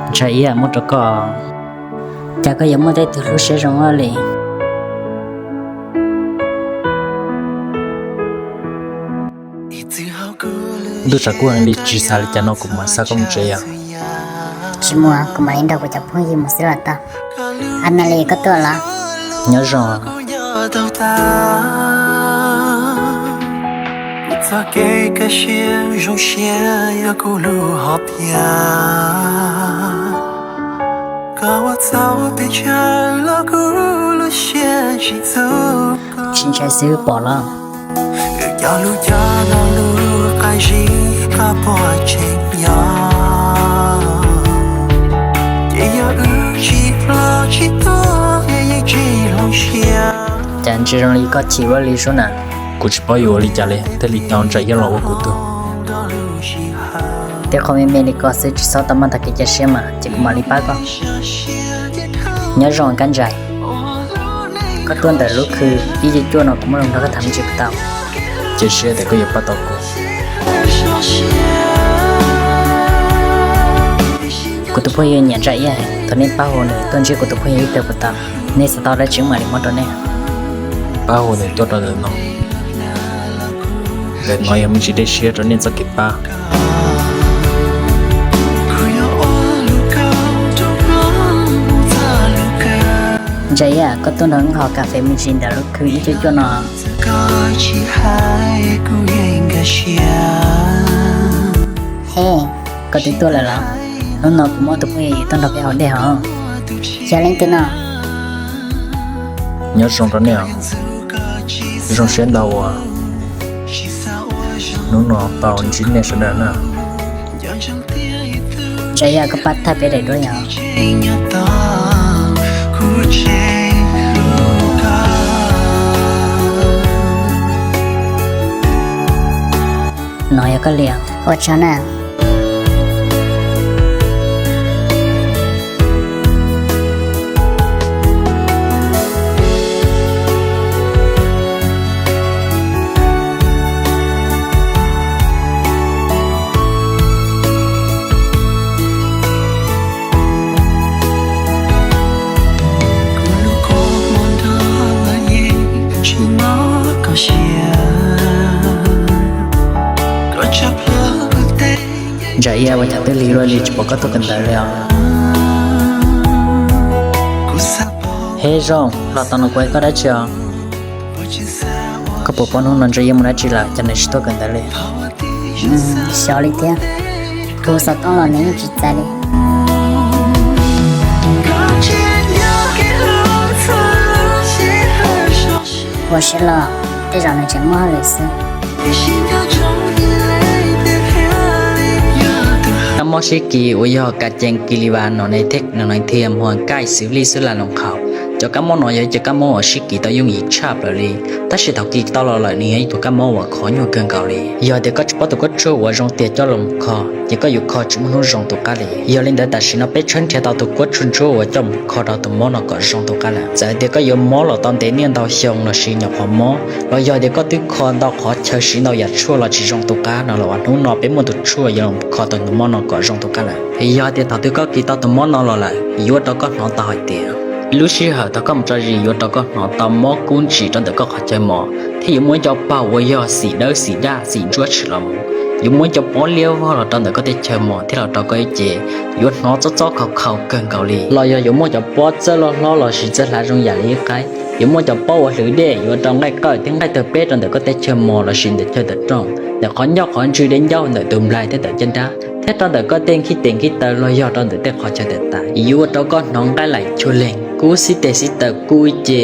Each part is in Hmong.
Ntsa Iab, muab rau koj. Cas koj yuav muaj tej tug hlub siab zoo ua luaj li. Ntuj tshav kub heev li, tsis xav li cas no, kuv mam xa koj mus tsev os. Tsis mus, kuv mam li nrog kuv cov phooj ywg mus xwb los tau. Amelia, koj tuaj los? Nyob zoo. Tsis ntshai xwb pom los. Cas ntsia zoo li koj chim ua li sub na. Kuv tsis paub yuav ua li cas li, thiaj li tau Ntsa Iab los ua kuv tug. Tej qhov me me li ko xwb tsis txhob tau maj tag kev cia siab mas, ces kuv mam li pab koj. Nyob zoo Kab Ntsais. Koj tuaj ntawm lub khw ib cuaj cuaj no kuv muaj lus nrog koj tham me ntsis puas tau? Cia siab tias koj yuav pab tau kuv. Kuv tus phooj ywg nyiam Ntsa Iab, thov nej pab hu nws tuaj ntsib kuv tus phooj ywg ib pliag puas tau? Nej xav tau dab tsi mam li muab rau nej. Pab hu nws tuaj rau ntawm no. Ntawm no yog me ntsis dej siab rau nej txoj kev pab. Ntsa Iab, koj tuaj nrog wb haus kas fes me ntsis ntawm lub khw ib cuaj cuaj no. He, koj twb tuaj lawm los? Hnub no kuv muaj tus phooj ywg tuaj nrog peb haus dej hos. Yog leej twg no? Nyob zoo rau nej os. Zoo siab ntau uas hnub no tau ntsib nej sawv daws na. Ntsa Iab, koj pab thaij peb daim duab yog. No yog koj li os. Ua tsaug na. Ntsa Iab, ua cas twb lig luaj li tsis pom koj tuaj kawm ntawv li os? He zoo, los tau no kuv hais koj dab tsi os? Koj puas paub hnub no Ntsa Iab mus dab tsi lawm, cas nws tsis tuaj kawm ntawv li? Xyov li thiab, kuv xov tooj los nws yeej tsis txais li. Ua siab los, tej zaum nws tseem muaj hauj lwm xwb. Kab mob sib kis uas yog kas cees kis li vas no ne thiab no ne thiaj muag kaij xws lij xwb la loos qhaus. Cov kab mob no yog ib cov kab mob uas sib kis tau yooj yim tshaj plaws li, tab sis thaum kis tau los lawm nws yog ib tug kab mob uas kho nyuaj kawg nkaus li. Yog tias koj tsis paub tus khuab tshuaj uas zoo tiag coj los kho, ces koj yuav kho tsis muaj hnub zoo tus qab li. Yog li ntawd tam sim no peb tshawb nrhiav tau tus khuab tshuaj ntsuab uas coj mus kho rau tus mob no kom zoo tus qab lawm. Txawm tias koj yuav mob los tau ntev niaj ntau xyoo los sis nyuam qhuav mob, los yog tias koj twb kho ntau qhov chaw siv ntau yam tshuaj los tsis zoo tus qab no los hnub no peb muaj tus tshuaj yuav los kho tau tus mob no kom zoo tus qab lawm. Yog tias thaum twg koj kis tau tus mob no los lawm, yuav ua rau koj hnov tau hais tias lub sij hawm thaum koj mus tso zis yuav ua rau koj hnov tau mob kub ntsim rau ntawm koj qhov chaw mos, thiab yuav muaj ib co paug uas yog xim dawb xim daj xim ntsuab tshwm los mus. Yuav muaj ib co pob liab vog los rau ntawm koj tej chaw mos thiab los rau koj ib ce. Yuav hnov txob txob khaus khaus kawg nkaus li, los yog yuav muaj cov pob txawj loj hlob los sis txawj hlav zoo yam li ib qaib. Yuav muaj cov pob uas hlwv dej yuav ua rau nqaij qawj thiab nqaij tawg peb rau ntawm koj tej chaw mos los sis ntawm chaw tawm rooj, ntawm qhov ncauj qhov ntswg dej ncauj ntawm tus nplaig thiab ntawm caj nrab, thiab rau ntawm koj tej nkhib tes nkhib taw los yog rau ntawm tej qhov chaw tawm tas. Yuav ua rau koj hnov nqaij laim chua leeg kub xib tes xib taw kub ib ce,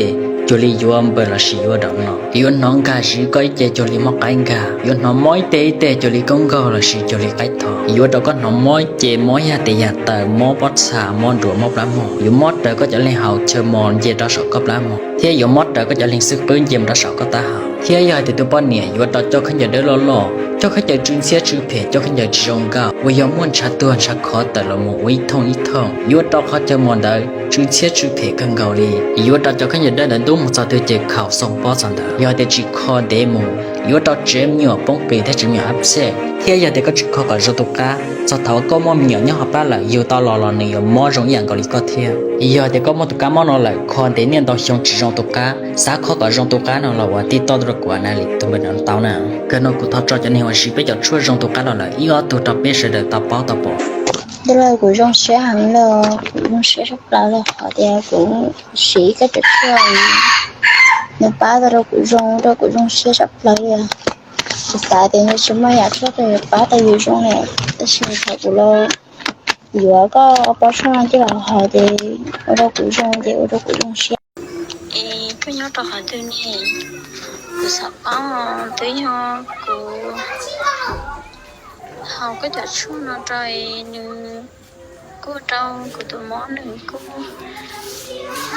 cuag li yuav npaws los sis yuav daum no. Yuav hnov nkag zis koj ib ce cuag li mob qaib nkag. Yuav hnov mob ib teg ib teg cuag li koob nkaug los sis cuag li qaib tho. Yuav ua rau koj hnov mob ib ce mob yag tes yag taw, mob pob txha, mob nruas, mob plab mog. Yuav mob raws koj cov leeg haus chaw mos nce rau saum koj plab mog, thiab yuav mob raws koj cov leeg xwb qwb nce mus rau saum koj taub hau. Thiab yog hais tias tus poj niam yuav ua rau coj khaub ncaws dawb loj loj, coj khaub ncaws tsw ntxhiab tsw phem, coj khaub ncaws tsis zoo nkauj uas yog muaj ntshav tuag ntshav khov tawm los mus ua ib thooj ib thooj, yuav ua rau qhov chaw mos ntawd tsw ntxhiab tsw phem kawg nkaus li. Yuav ua rau cov khaub ncaws dawb ntawd ntub mus txog twg ces khaus xoo pob txog ntawd. Yog tias tsis kho ntev mus, yuav rau tsev me nyuam poob qis thiab tsev me nyuam hab txhej. Thiab yog tias koj tsis kho kom zoo tus qab, txog thaum uas koj muaj me nyuam nyob hauv plab lawm, yug tau los los nws yuav mob zoo ib yam nkaus li koj thiab. Yog tias koj muaj tus kab mob no lawm, kho ntev niaj ntau xyoo tsis zoo tus qab, xav kho kom zoo tus qab no los ua tij toj rau kuv na li tus npe no tau na. Kawg no kuv thov tso cov neeg uas siv peb cov tshuaj zoo tus qab los lawm ib ob tug rau peb sawv daws tau paub tau pom. Tij laug, kuv zoo siab heev li, kuv zoo siab tshaj plaws li qhov tias kuv siv koj cov tshuaj, nws pab tau rau kuv zoo, rau kuv zoo siab tshaj plaws li. Kuv xav tias nws tsis muaj yam tshuaj twg yuav pab tau yus zoo li, tab sis thaum kuv los yuav koj pob tshuaj no coj los haus ces ua rau kuv zoo, ces ua rau kuv zoo siab. Es koj nyob rau qhov twg ne? Kuv xav paub, twb yog kuv haus koj cov tshuaj no rau es nws kuj rau kuv tus mob nws kuj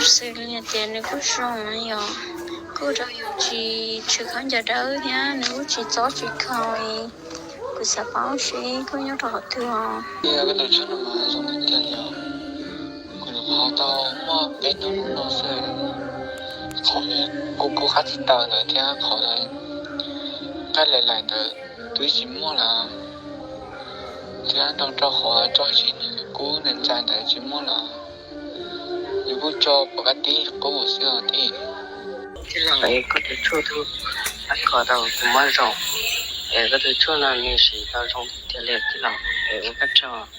xws li hais tias nws kuj zoo yom, kuj rau yus tsis tshwm khaub ncaws dawb thiab nws kuj tsis txob tsis kho. Kuv xav paub seb koj nyob rau qhov twg os. Koj tus tshuaj no mas zoo tiag tiag li os. Kuv nyuam qhuav tau muaj peb hnub no xwb, qhov kuv kub qab tsis tau ntawd thiab qhov nqaij laim laim ntawd twb tsis muaj lawm, thiab nrog rau qhov rau tsis kub ntxaij ntawd tsis muaj lawm. Yus kuj tso pov kab tib qub xwb os tij. Tij laug, es koj tus tshuaj twg kho tau kuv mob zoo, es koj tus tshuaj no nws siv tau zoo tiag tiag li tij laug, es ua koj tsaug.